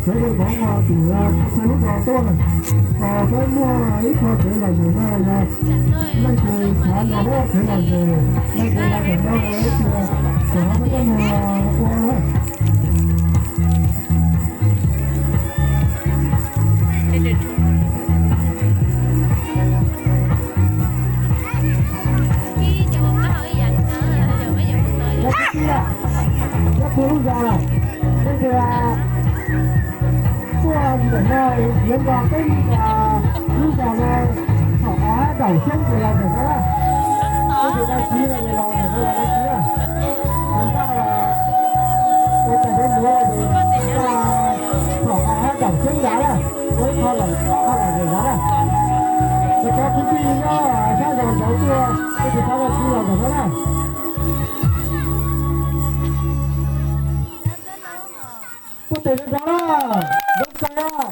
Sawv daws pov mos tim txhua lub zos tuaj, peb muaj ib qho tsev lom zem no yog leej twg xav los muab tsev lom zem, leej twg los ntawm no ib txhia, kom ho peb coj mus ua na. Cov kwv tij, cov kwv lub zos, leej twg tuaj ntawm no es ntiav nco peb lub zos no, thaum qhov hab daum xyoob ces los ntawm no na. Leej twg dai txiv no es los ntawm no los dai txiv na. Ua cas peb muab es thaum qhov hab daum xyoob nrad na, ua ib qho lawm ob qho lawm ntawm no na. Cov kwv tij nyob sab zos nraud tuaj, leej twg xav dai txiv los ntawm no na. Tuaj tes nrov na, zoo kawg.